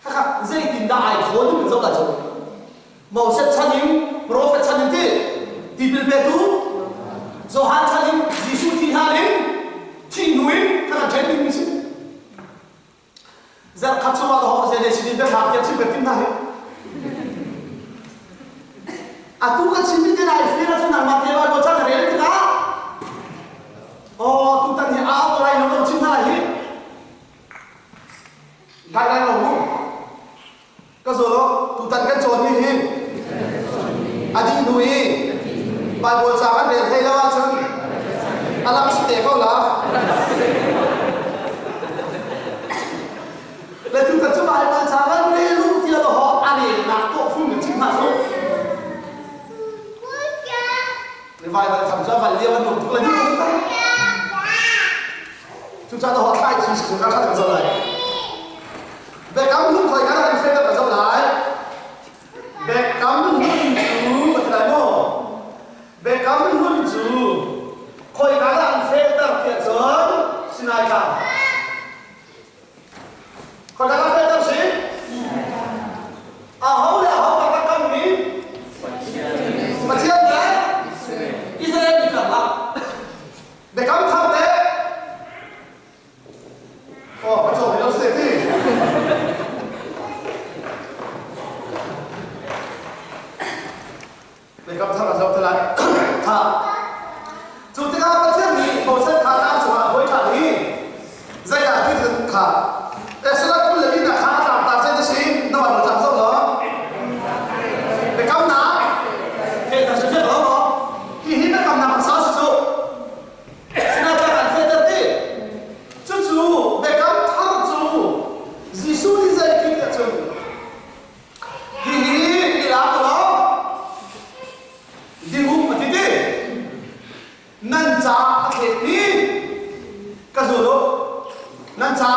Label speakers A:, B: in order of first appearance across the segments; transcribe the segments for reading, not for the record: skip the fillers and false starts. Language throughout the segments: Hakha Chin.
A: Khakha zeitindah ai thawn in kan zoh lai cu? Moses chan in profet chan in ti tipil petu Johan chan in Jesuh thi hlan in thi hnu in kha kan ṭhen dingmi si. Zarh khat chungah ka hawk zei sin in biathlam tiang chim kan tim hna hi. Atu kan chimmi te na i fir ahcun nangmah te Bible ca na rel tikah oh tutan hi a au lai lo chim hna lai hi. Kai lai lo mu. Ka zul tutan kan cawnmi hi a dih hnu i Bible ca kan rel hlei lo ahcun a lam si te ko la. Le tutan cu Bible ca kan rel u tiah to ho a relnak tuah fung in chim hna su. Revival tham cu a van lio an nuam tuk le ni ko Cucaah na hawt thlai chi si ka ṭhat ka zoh lai. Biakam hlun khoi kan an fek ka zoh lai. Biakam hlun cu ka ti lai maw? Biakam hlun cu khoi ka dah an fehter tiah cun Sinai tlang. Khoi ka dah fehter si? Aho le aho ka rak kammi? Pathian le Israel mi karlak. Biakam thar te Oh, ka cawm lo se ti. Biakam thar a zoh te lai. Tha. Cu tikah Pathian nih Moses kha tlang cungah hawi ṭhan i zeidah ti kha Exodus 20 le linak kha a tlangtar zei ti si na van cang zoh law biakamnak fehter si fiak lo maw Hihi biakamnak hmasa si cu. Sinah an fehter ti. Cucu biakam thar cu Jesuh nih zei ti tiah cun hihi i lak law dingum a ti ti. Nan ca a thletmi ka zul u. Nan ca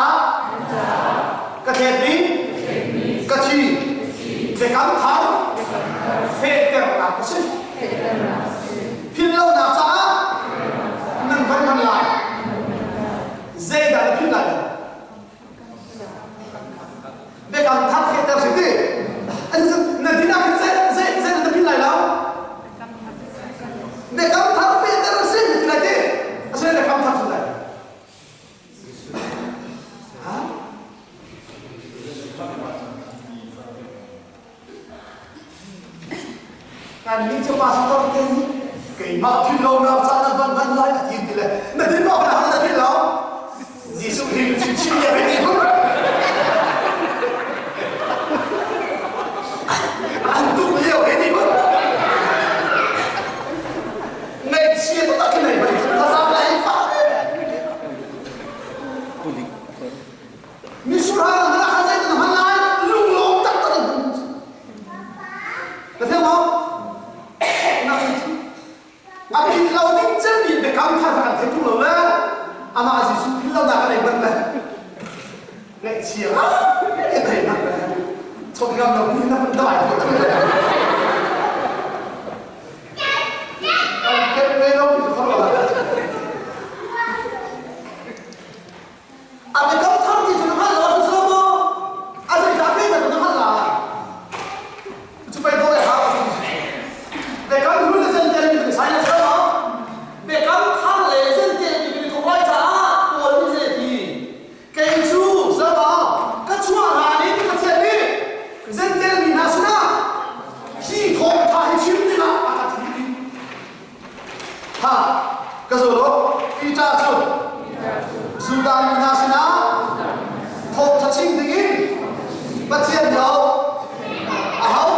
A: ka thletmi ka thi biakam thar fehternak a si. Philh lonak caah nan van hman lai. Zeidah na philh lai lo? Biakam thar fehter si ti. Na dinak hin zei zei zei na philh lai lo? Biakam thar fehter a si ti lai ti. Asinain biakam thar si lai. Kan nih cu pastor te nih keimah philh lonak ca na van hman lai a ti ti le na din maw na na philh lo Jesuh hi chim chim ya ti an tuk lio he ti ba ngaihchia taktak khi nei bai thazang lai fa Misura na kha zei na hman lai lunglawm taktak in ka thei maw a philh lo ding cemmi biakam thar kan thei tung lo le amah Jesuh philh lo nak a nei ban le ngaihchia ke thei nak le chawt ngam lo ni na dai ko kan ket ve lo mi thar lo A biakam thar ti cu na hngalh lo ahcun si maw? A zeidah fehter na hngalh lai? Cu pei daw le hau Biakam hlun le zentel mi kan sai na si maw? Biakam thar le zentel mi kan i thawk lai caah Paul nih zei a ti? Kei cu zama ka chuah hlan in Pathian nih zentel mi hna sinah hi thawngṭha hi chim dingah a ka thim ti. Ha, ka zul u. Peter cu Judah mi hna sinah thawngṭha chim dingin Pathian nih a aho?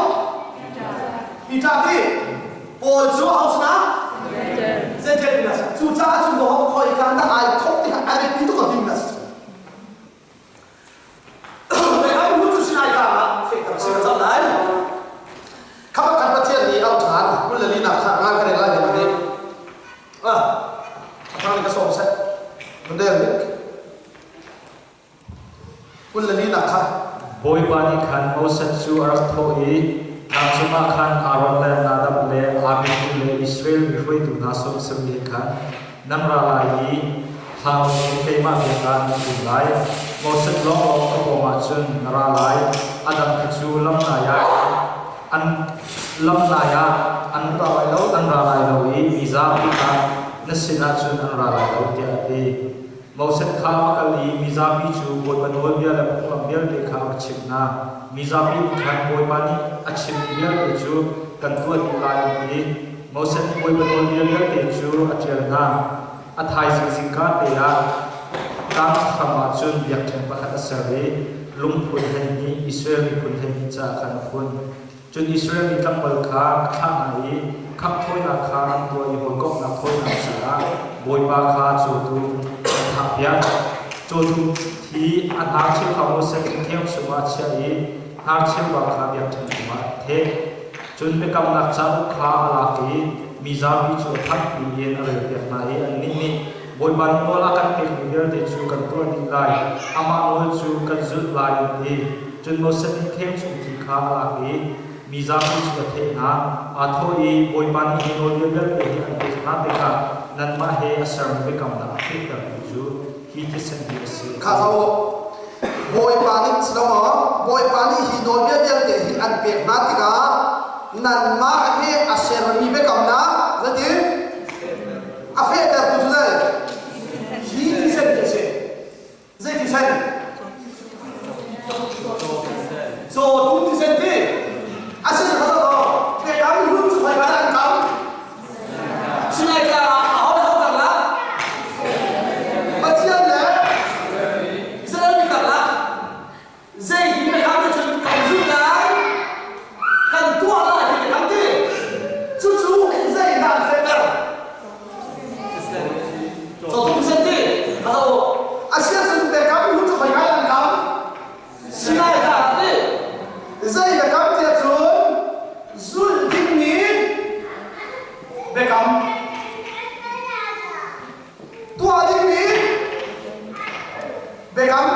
A: Peter ti Paul cu aho sinah? Gentile mi hna sinah. Cucaah cun maw khoi ka dah ai thawk ti kha a biapi tuk a timi hna si. Abraham cu Sinai tlang ah fehter a si cang lai. Kha kan Pathian nih au ṭhan 24 nak kha ngai ka rel lai ni nih. Ah, a thang ka sawm seh. Model nik. 24 nak kha.
B: Bawipa nih khan Moses cu a rak thawh i tlang cungah khan Aaron le Nadab le Abihu le Israel mi hruaitu hna sawmsam nih khan nan ra lai i. Thlang in keimah biak ah nan um lai. Moses lawnglawng ka pawng ah cun na ra lai, a dang kha cu lamhnai ah an lamhnai ah an ra lai lo, an ra lai lo i mi zapi kha na sinah cun an ra lai lo, tiah a ti. Moses kha a kal i mizapi cu Bawipa nawlbia le phunglam vialte kha a va chimh hna. Mizapi nih khan Bawipa nih a chimmi vialte cu kan tuah dih lai an ti. Moses nih Bawipa nawlbia vialte cu a ṭial hna. A thaizing zingka te ah tlang hram ah cun biakṭheng pakhat a ser i lungphun 12 Israel miphun 12 caah khan a phun. Cun Israel mi tlangval kha a thlah hna i khanghthawinak kha an tuah i hawikomhnak thawinak caah Bawipa kha cawtum an thahpiak. Cawtum thi a hnarcheu kha Moses nih kheng chungah a chiah i hnarcheu kha biakṭheng cungah an theh. Cun biakamnak cauk kha a lak i mi zapi cu a thanghpi in a relpiak hna i annih nih Bawipa nih nawl a kan pekmi vialte cu kan tuah dih lai, amah nawl cu kan zulh lai an ti. Cun Moses nih kheng chung thi kha a lak i mi zapi cu a theh hna. Aa thawh i, Bawipa nih hi nawlbia vialte hi an pek hna tikah nanmah he a sermi biakamnak a fehtertu cu hi thisen hi a si.
A: Kha zoh u. Bawipa nih si lo maw? Bawipa nih hi nawlbia vialte hi an pek hna tikah nanmah he a sermi biakamnak zeitin a fehtertu cu zei? Hi thisen hi a si. Zei thisen? Cawtum thisen ti. A si kha zo biakam hlun cu khoi an kam. Sinai tlang ah aho le ho kar la? Pathian le Israel mi kar la. Zei hi biakam te cun kan zulh lai, kan tuah lai ti biakam ti. Cucu zeidah an fehter? Cawtum thisen ti. Kha zo a si ahcun biakam hlun cu khoi kai an kam? Sinai tlang ah ti. Zei biakam tiah cun zulh dingmi biakam tuah dingmi biakam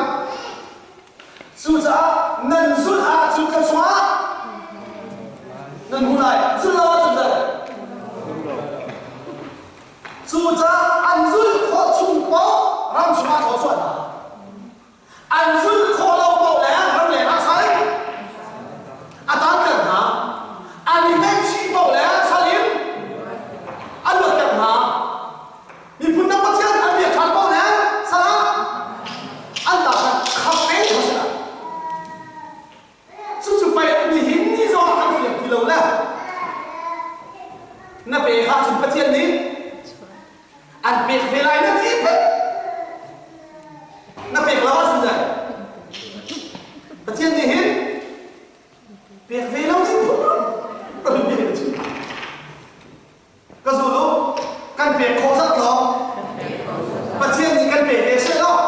A: Cucaah nan zulh ahcun ka chungah nan hmu lai. Zulh lo ahcun teh? Cucaah an zulh khawh chung paoh ram chungah thaw chuah hna. An zulh khawh lo paoh le ram leng ah sai a tanter hna. An i ngaihchih paoh le sal in a luatter hna. Miphun dang Pathian an biak ṭhan paoh le salah an ta kha khap ve ko sila. Cucu pei nihin ni zong ah kan fiang ti lo le na pe kha cun Pathian nih an pek ve lai na ti pei na pek lo ahcun dai Pathian nih hin pek ve lo ding phun ram ram Ka zul u, kan pek khawh zat lawng Pathian nih kan pe ve seh law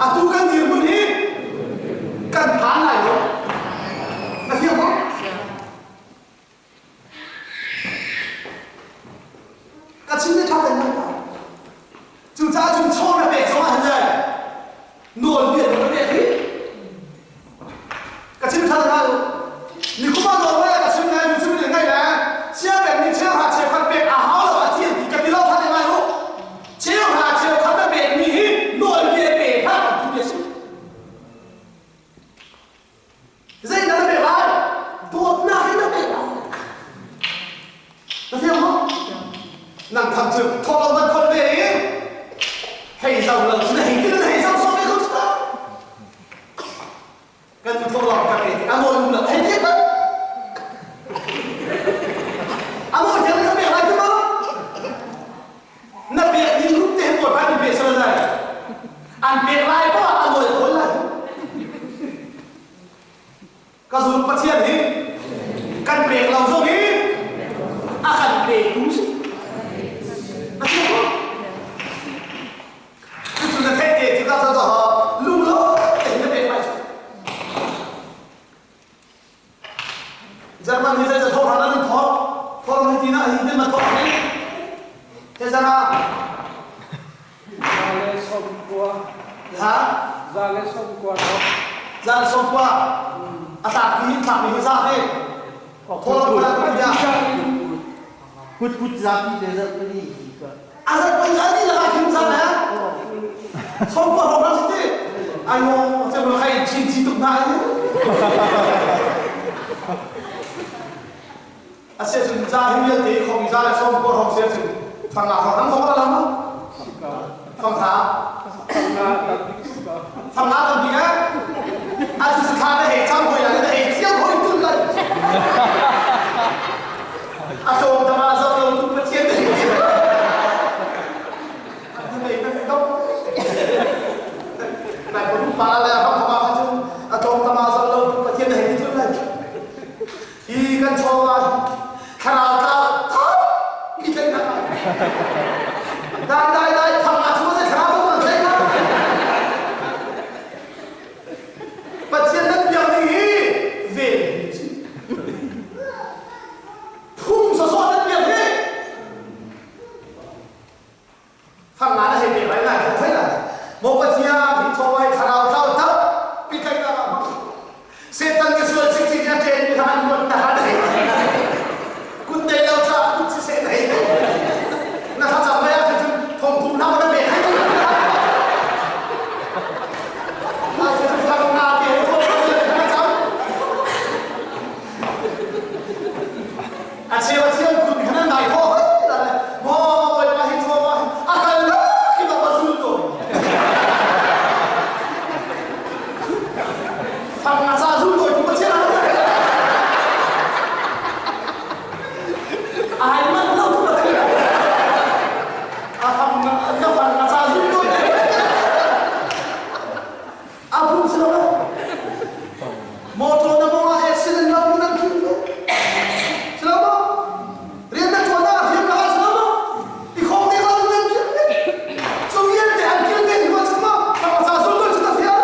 A: atu kan dirhmun hi kan phan lai lo. Na fiang maw? Ka chim le ṭha tein nan Cucaah cun chaw na pek zong ah hin nawlbia na pek hi Ka chim ṭhan hna u. Nikum ah nawl ngai ka chim ngai nu chim ngai le chia pek nih cheu hra cheu khat pek a hau lo a ti an ti ka ti lo ṭhan ngai u. Cheu hra cheu khat na pek mi hi nawl bia pe hlah kan ti mi a si. Zei na pek lai? Dawtnak hi na pek lai. Na fiang maw? Nang tham cu thawh lo man khon ve i hei zau lo cu na hei ti na hei zau sawh ve ko cu ta. Kan nu thawh lawng ka pe ti a nawl um lo hei ti kan a nawl thiam ka pek lai ti ma na pek ning rup te bawipa nih pe sal lai an pek lai poh ah a nawl kawl lai Ka zul Pathian hi kan pek lo zong hi a kan petu si. Na thiam maw? Cucu na theih te tikah cu lunglo tein na pek lai cu. German hi zei thawh hran an thawk thawk hi tina hi tin ma thawk hi he zara
C: Za le som kua.
A: Ha?
C: Za le som kua thawk.
A: Za le som kua. A tlak mi thlak mi hi za te. Thawk kut
D: Kut kut zapi te za ni hi ka.
A: Azat poi ani la him sa na. Song ko hong si ti. Ayo, che mo khai chin chi tuk na ni. Ase chun za him yal te khong za la song ko hong se chun. Phang la hong hong la la mo. Phang tha. Phang la tam bi ha. A chu kha na he cham hoi la na he chiam hoi tun la. A tlawm tam ah zoh lo tu Pathian na si. Nai ko pa le ham thama kha cu a tlawm tam ah zoh lo tu Pathian na hei ti thul lai. Hi kan chawva thlarau tlau thap mi tlaih na. Dai dai dai tham ah chu se thlarau tu tlaih na. Pathian nan biak ding hi vel hi Phung sawsawh nan biak hi fang nga na hei pe lai lai tho thai lai Maw Pathian hi thawai thlarau tlau tak pi kai na Satan ke sual chik chik ya ṭen mi han mon ta han hei kun te lo cha kun si se hei na tha cham mai a cun thong thum na na pe hai A cheu a thiam kun khan an nai thaw hoi la le maw Bawipa hi chaw ma a kal lo khi ma zul to Fang nga cha zul to tu pathian a ai man lo tu pathian a fang na fang nga cha zul to A phung si lo Motor na mong ah accident lo nan thun ve. Si lo maw? Rian na tuan ah rian na si lo maw? I khong te lo nan kil ve. Cu vialte an kil ve ni ma chuma sama sa sul tu chu ta fial.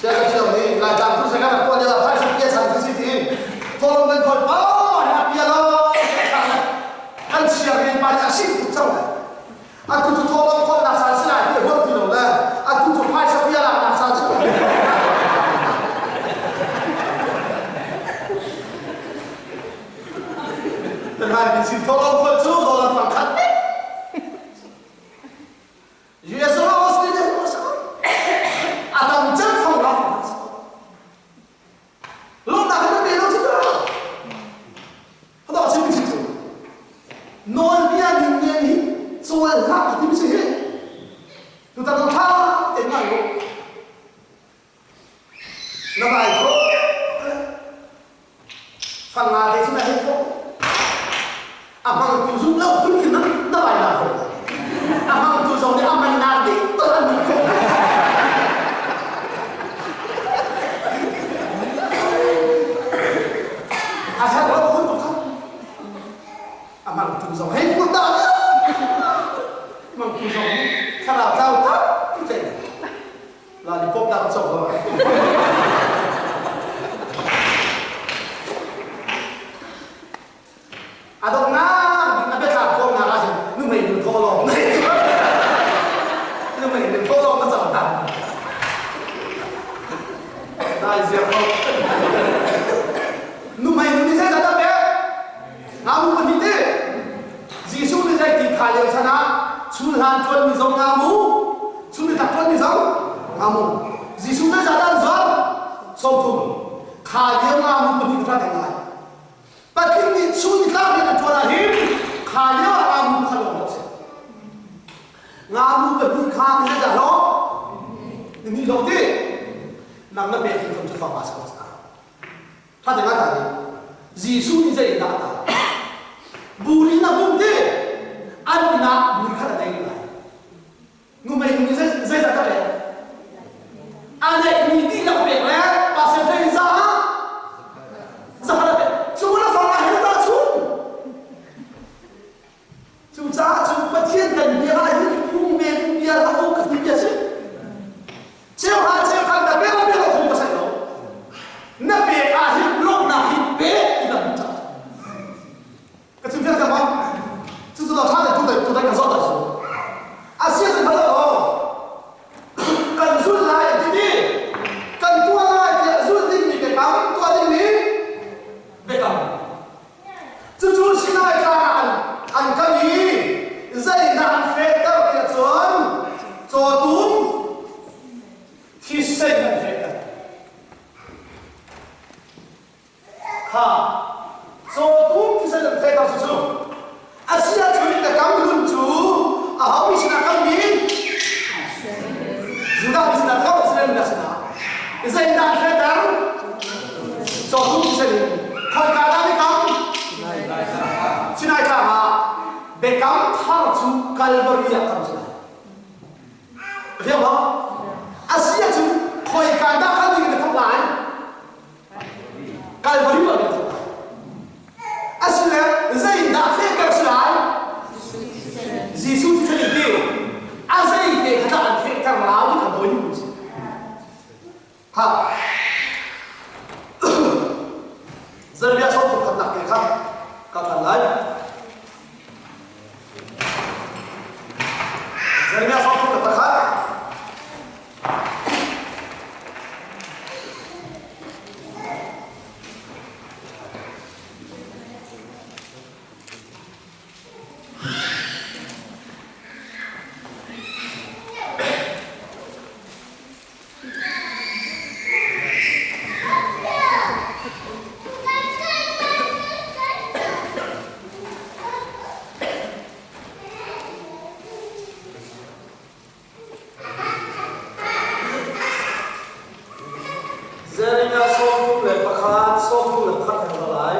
A: Sia ka chiam ni lai tlang tu sa ka ko dia phai su pia chan tu si ti. Tholong kan khol pa na pia lo. An chia rian pa ni a sik tuk cang lai. Atu cu thawlawm khawlnak san si lai ti a ruat ti lo le atu cu phaisa bia laknak san si lai. Tenhai mi sin thawlawm khawlh cu dollar fang khat US ram Australia a tam cem fang ra fang Lawmnak in na pe lo cu ta. Hada chim si cu. Nawlbia ning nen hi cawl hlah ka tim si hi. Tutan ang tha te ngai u. Na vai tho. Fang nga te cu na hei tho. A hmang tu zum lo phun khin na vai na ho. A hmang tu zong nih a man na dik to an ni kho. A herh lo phun tu kha. A mang tu zong hei phun ta mang tu zong thlarau tlau tak te la ni pop dak chok lo. A donghnak bik a biatlak khawhnak ahhin nuhmei nu thawhlawm na hei ti nuhmei nu thawhlawm na cang hna. Dai ziak ko. Nuhmei nu nih zeidah dah pek? Ngamu pahnih ti. Jesuh nih zei ti kha lio chan ah chunhlan ṭuanmi zong ngamu, chun ni tak ṭuanmi zong ngamu. Jesuh zeizah dah an zuar? 30. Kha lio ngamu pahnih ka ṭha lai. Patling nih chun nitlak rian a ṭuan ahhin kha lio ah ngamu kha lawng a si. Ngamu pahnih kha ni dah lawng ni nih lawng ti nang na pek ding cu fapa sa sa. Tha te nga ta ni Jesuh nih zei dah ta buri na bum ti an inn ah buri kha na nei lai. Numei nu nih zeidah ka pek? A neihmi dihlak pek le percentage za zakhat a pek. Cu na fang ah hin ta chung. Cucaah cun Pathian kan bia ah hin phung men bia hlah u ka ti bia si. Cheu ha cheu khan ta pek pek lo phung ka sai lo. Na pek ah hin lawmhnak hi pe ti kan duh caah. Ka chim fiang cang maw? Cucu tha te tu dai kan zoh ta su. Judah mi sinah kau Israel mi sinah zeidah fehter cawtum thisen in khoika dah biakam Sinai tlang ah biakam thar cu Calvary ah kam si lai. Fiang maw? A si ahcun khoika dah Calvary na thawk lai? Calvary ah na thawk lai. Asile zeidah fehter si lai? Jesuh thisen in ti. A zei te kha dah an fehter lai ti kha dawi mi si. Ha. Zerbia sawm thum khatnak te kha ka than lai. Zerbia sawm thum pakhat. Jeremiah 31, 31 kan lai.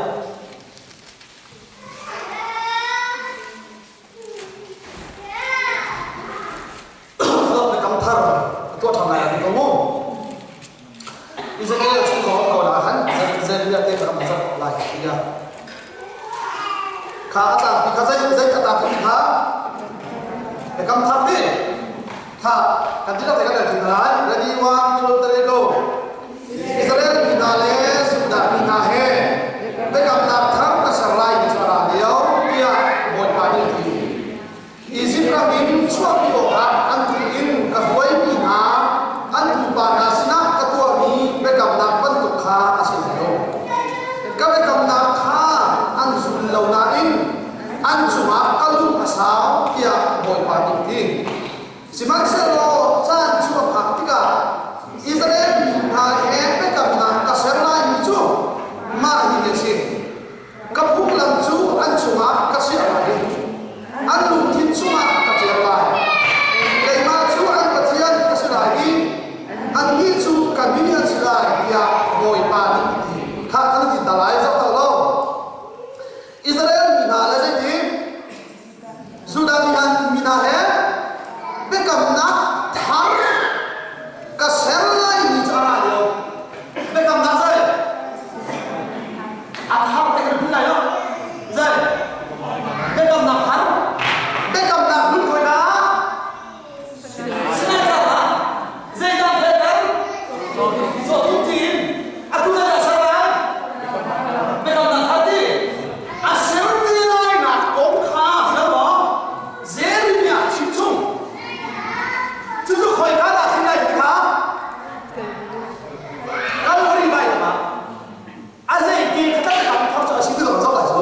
A: Biakam thar a tuah ṭhan lai a ti ko mu. Ezekiel chung ko ko la khan Jeremiah te kha rak lai tiah. Kha a tlangpi kha zei zei a tlangpi kha biakam thar ti kha kan ti te kan ti lai ready one two three go Israel mi hna le Judah mi hna he biakamnak thar ka ser lai ti cu a ra lio tiah Bawipa nih a ti. Izipt ram in chuahpi awkah an kut in ka hruaimi hna an pupa hna sinah ka tuahmi biakamnak bantuk kha a si lai lo. Ka biakamnak kha an zul lo nain an cungah ka lung a sau tiah Bawipa nih a ti. Sihmanhsehlaw caan cu a phak tikah Israel mi hna he biakamnak ka ser laimi cu mah hi a si. Ka phunglam cu an cungah ka chiah lai i an lungthin chungah ka ṭial lai. Keimah cu an Pathian ka si lai i annih cu ka mi an si lai tiah Bawipa nih a ti. Khah kan ti ta lai zoh ta lo. Israel mi hna le zeiti Judah mi hna he biakamnak thar ka ser lai ni cu a ra lio. Biakamnak zei? A thar te kan hmu lai lo. Zei? Biakamnak thar. Biakamnak hmun khoi ka? Sinai tlang ah zeidah fehter? Cawtum tiin atu zeidah ser lai? Biakamnak thar ti. A ser ti lainak kong kha si lo maw? Jeremiah chim chung. Cucu khoika dah thim lai ti kha? Kalvari vailam ah a zei ti kha kan thar cu a si ti lo zoh lai cu.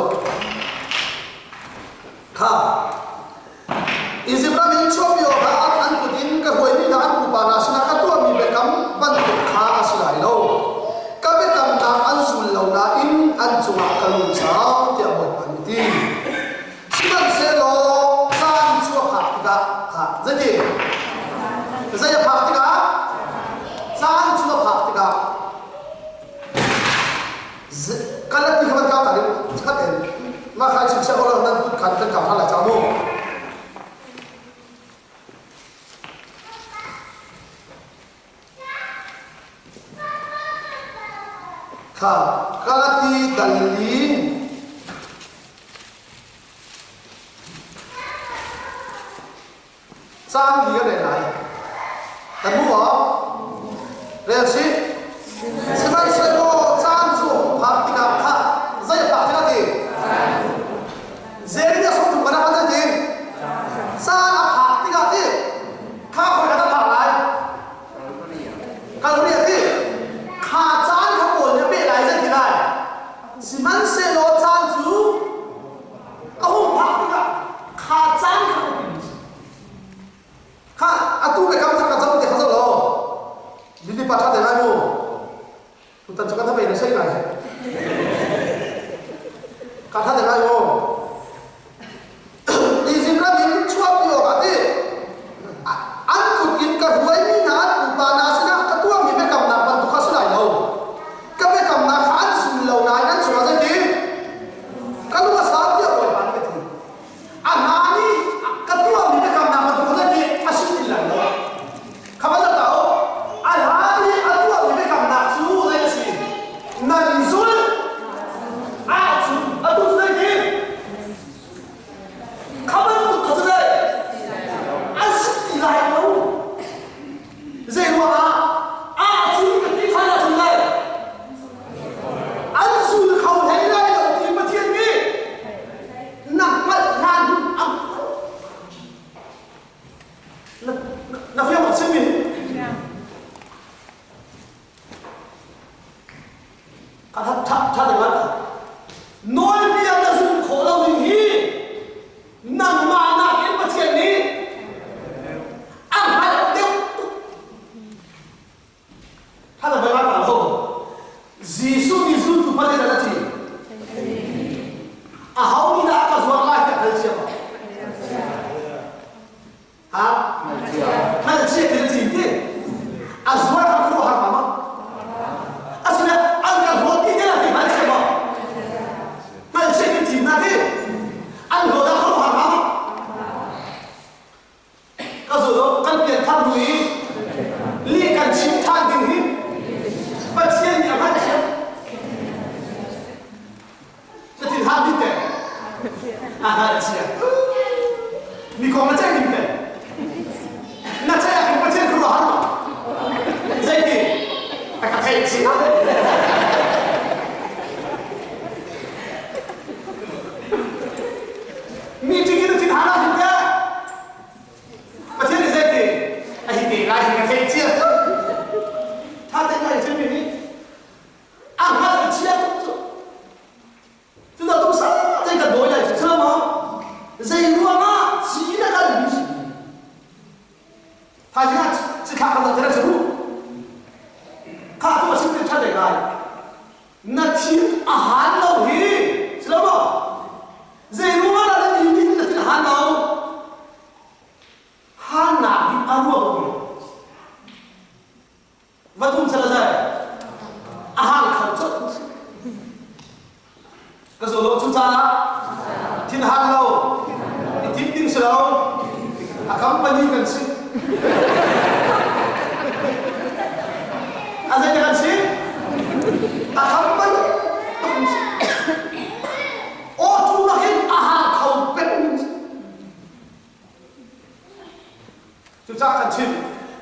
A: Kha Izipt ram in chuahmi awkah an kut in ka hruaimi hna an pupa hna sinah ka tuahmi biakam bantuk kha a si lai lo. Ka biakamnak an zul lo nain an cungah ka lungsau tiah Bawipa nih a ti. Sihmanhsehlaw caan cu a phak tikah kha zeiti? Zei a phak tikah? Caan cu a phak tikah Kalati kha van kau ta ding khat in mah kha chim siah ko nan kut khan kan kau hna lai ca mu. Kha Galati dalli Caan li a rel lai. Kan hmu maw? Rel sih. Sihmanhsehlaw caan cu a hung phak tikah kha zei a phak tikah ti? Jeremiah sawmthum kan ah zei ti? Caan a phak tikah ti kha khoi kan a phak lai? Kalvari a ti. Kha caan kha pawl nih a peh lai zei ti lai? Sihmanhsehlaw caan cu a hung phak tikah kha caan kha a ti kha atu le kam thak ka zam te kha zo lo lili pa tha te lai mu tutan chu kan tha na sei ngai ka tha te lai mu Izim ram in chuak ti awk ati an kut in ka hruai mi hna an Zei ruangah ah cu ka ti than ahcun le an zul kho hlei lai lo ti Pathian nih na hngalh hlan a na fiang a chimmi Ka tha tha te mat. Nawlbia na zumh khawh lo ding hi nangmah nakin Pathian nih a hngalh deuh tuk. Tha te mat ka Jesuh nih zultu pali dah a thi. A ho nih dah a ka zuar lai tiah hngal cia ma? Ha? Hngalchia thil cin ti. A zuar kha khuaruahhar ma ma? Asina an ka hlawt ti te la ti hngalchia ma? Hngalchia thil cin na ti. An hlawt ah khuaruahhar ma ma? Ka zul kan pian thar hnu i lih kan chim than ding hi Pathian nih a hngalhchia. Na thil hal ding te. A hngalhchia. Mi kong na ceih ding te. Na ceih ah khin Pathian khuaruah har ma? Zeiti? A ka theih chih. Meeting in na thin han ah hin teh Pathian nih zeiti? A hi te lai hi ka theih cia. Tha te ngai chin mi nih a hngalh chia tuk cu cudah tum sa te kan dawi lai cu ma zei ruangah ci na kal mi si thaizing ah cithlah kan dah tere su kha tu a sim te that lai na thin a han lo hi si lo maw zei ruangah dah na tin na thin a han lo han nak ding a ruang Va tum sal zai. A hang kho colh. Ka zo lo cu caah thin hang lo. I tim ding si lo. A company kan si. A zei kan si? A company kan si. Aw tu nakin a hang kho peng. Cucaah kan chim,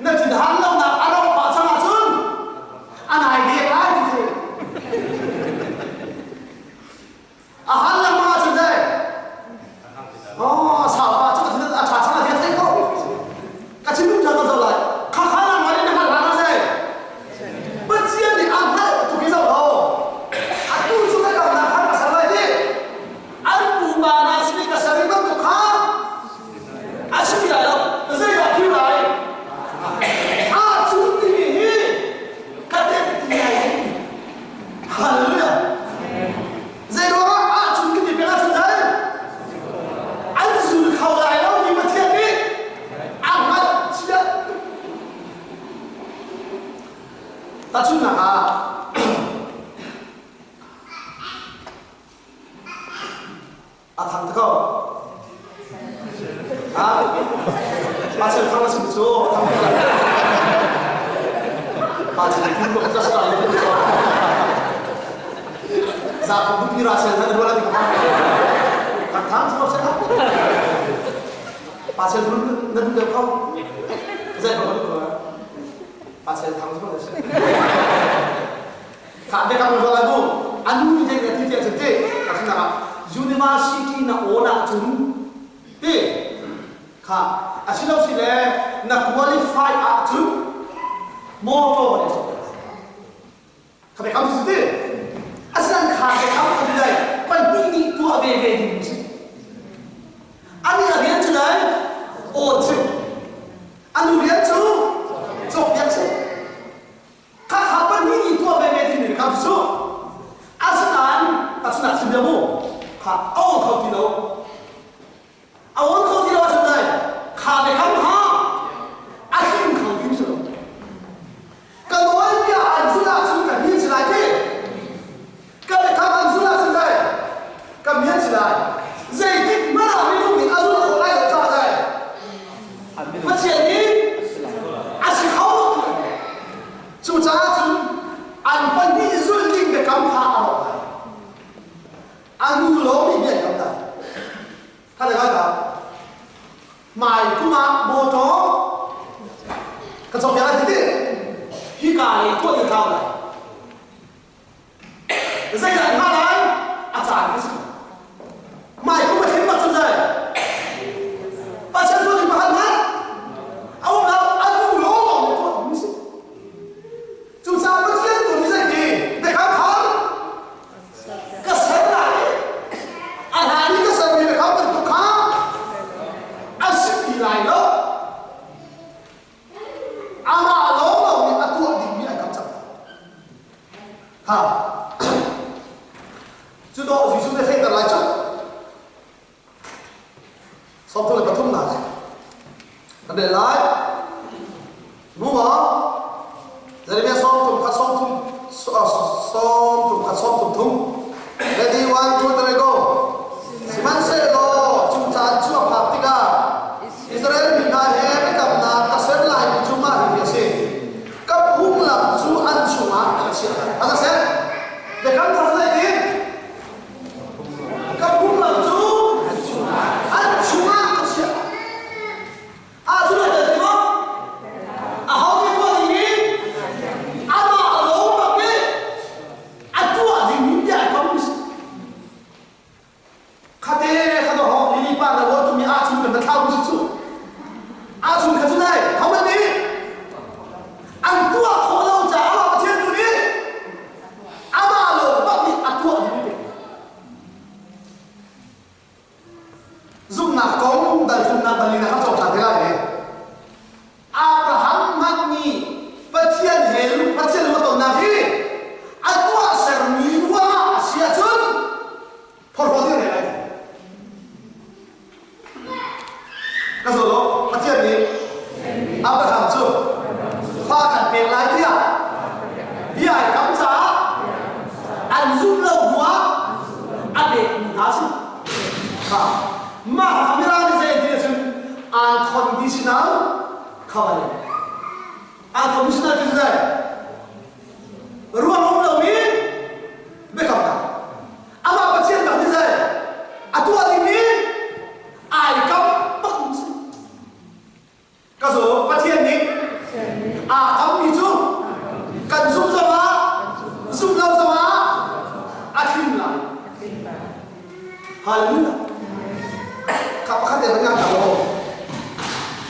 A: na thinhan lonak a rauh pah cang ahcun a nai dek lai ti thei. A han lengmang ahcun dai. Oh, saupa cu ka thin a ṭha cang a thei ko. Ka chim ṭha kan zoh lai. Kha kha nangmah nih na hngalh hlan ah zei? Pathian nih a hngalh tuk i zoh lo. Atu cu ka damnak khan ka ser lai ti. An pupa hna sin i ka ser i bantuk kha a si ti lai lo zeidah thil lai a cu timi hi ka tem ti lai hallelujah zei ruangah a cu ka ti peng ahcun dai an zul kho lai lo ti Pathian nih a hngalh chia tahchunhnak ah A thang te ko. Ha? Pa chel thang a sim cu a thang te Pa chel thang ko ka sa le ko. Za ko bu pi ra chel thang ruala ti ka. Thang thang su se ha. Pa chel thang na du deuh ko. Zai ko ko. Pa chel thang su se. Kha biakam na lai mu. Anu nih zei ti tiah cun ti ka ah university na awn ahcun ti kha asilo si le na qualify ahcun motor ne so kha biakam si ti asinan kha biakam kha bilai pahnih nih tuah ve ve ding si ani a rian cu dai awn si anu rian cu cawkpiak si Khakha pahnih nih tuah ve ve timi kha cu asinain asinain chim bia mu kha a awn kho ti lo a awn kho ti lo ahcun dai kha biakam kha a him kho ti si lo ka nawlbia an zulh ahcun ka hin si lai ti ka biakam an zulh ahcun dai ka mian si lai zeitik hmanh ah minung nih a zulh khawh lai lo caah dai Pathian nih a si kho lo Cucaah cun an pahnih zulh ding biakam kha a rawk lai. A nu lawng nih bia kam lai. Kha le ka hmai kum ah motor ka cawk lai ti. Nika lei tuah in thau lai. Zeidah hnga lai? A caan ka si. Mai kum a thin bak cun zai. Pathian tuah ding pakhat hmanh a um lo, a nu lawng nih tuah ding si. Cucaah Pathian tu nih zeiti biakam thar ka ser lai i a hlan i ka sermi biakam bantuk kha a si ti lai lo. Amah lawnglawng nih a tuah dingmi an kam cang. Ha. Cu dawh Jesuh nih fehter lai cu. Sawmthum le pathumnak. Kan rel lai. Nu maw? Jeremiah 33 33 33. Ready, one, two, three, go. Sihmanhsehlaw cu caan cu a phak tikah Israel mi hna he biakamnak ka ser laimi cu mah hihi a si. Ka phunglam cu an chungah ka chiah lai. A seh. Biakam thar zei ti? Ka phunglam cu an chungah ka chiah lai. Ah cu dah ti maw? Aho nih tuah ding mi? Amah lo bak nih a tuah ding mi bia ai kom si. Khate kha do ho lili pa na wo tu mi a chung kan na thlau si cu. A chung kha cu dai ho man nih an tuah khawh lo caah amah Pathian tu nih amah lo bak nih a tuah ding mi. Zumhnak kong dalthumnak palinak kan cawk ṭhan te lai i Abraham hmanh nih Pathian he Pathian lung a tonnak hi a tuahsermi ruangah a si ahcun phorhlawt in rel ai. Ka zaw lo, Pathian nih Abraham cu fa kan pek lai tiah bia ai kam caah an zumh lo hnuah a pekmi hna a si. Kha mah kha Mirang nih zei an ti ahcun unconditional covenant. Unconditional ti cu zei? Ruang um lomi biakamnak. Amah Pathian bak nih zei? A tuah dingmi ai kam bak si. Ka zaw Pathian nih aa kammi cu kan zumh zongah zumh lo zongah a tling lai. Hallelujah. Kha pakhat te kan ngang lo.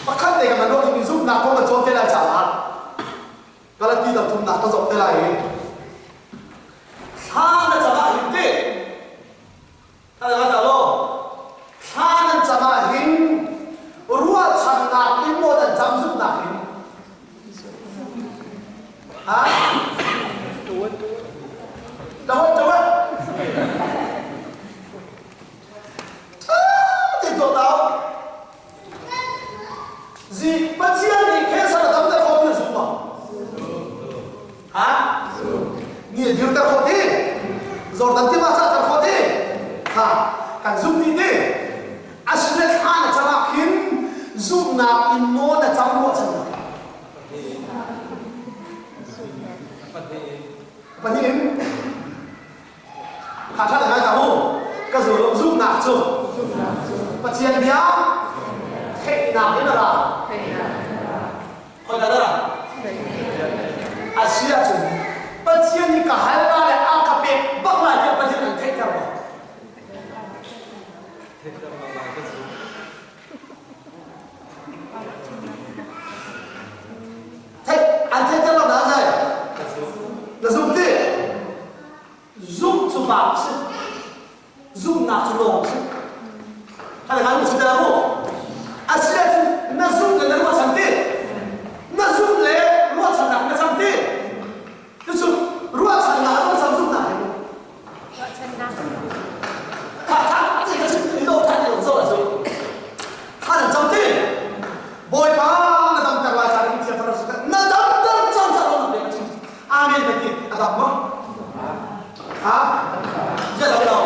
A: Pakhat te kan lo ding zumhnak kong kan cawn te lai caah Galati dang thumnak ka zoh te lai i thla na cam ah hin ti Thla na lo. Thla nan cam ah hin ruahchannak in maw nan cam zumhnak in? Ha? Tuan, tuan. Ti tuah tau. Zi Pathian nih cancer a damter khawh ti na zum maw? Ha? Ni a dirter khawh ti? Jordan tiva cahter khawh ti? Ha? Kan zum ti ti? Asine thla na cam ah khin zumhnak in maw na cam ruahchannak? Pahnih in. Kha ṭha ngai ta mu. Ka zumhnak cu Pathian bia theihnak in a ra. Khoi dah ra? A si ahcun Pathian nih ka hal la le a ka pek bak lai tiah Pathian an theihter maw? Theih an theihter lo dah zai? Na zum ti? Zumh cu vaap si. Zumhnak cu lawng si. Kha le kan chim mu. A si ahcun na zumh le na ruahchan ti. Na zumh le ruahchannak na cam ti. Cucu ruahchannak a cam zumhnak he. Ruahchannak. Kha kha ti ka chim ni do than ni zo la zu. Kha nan cam ti. Bawipa na damter lai ca in thiam thar na damter cang ca lo na pe ka chim. Amen ka ti a dam maw? Ha? Zia lo lo.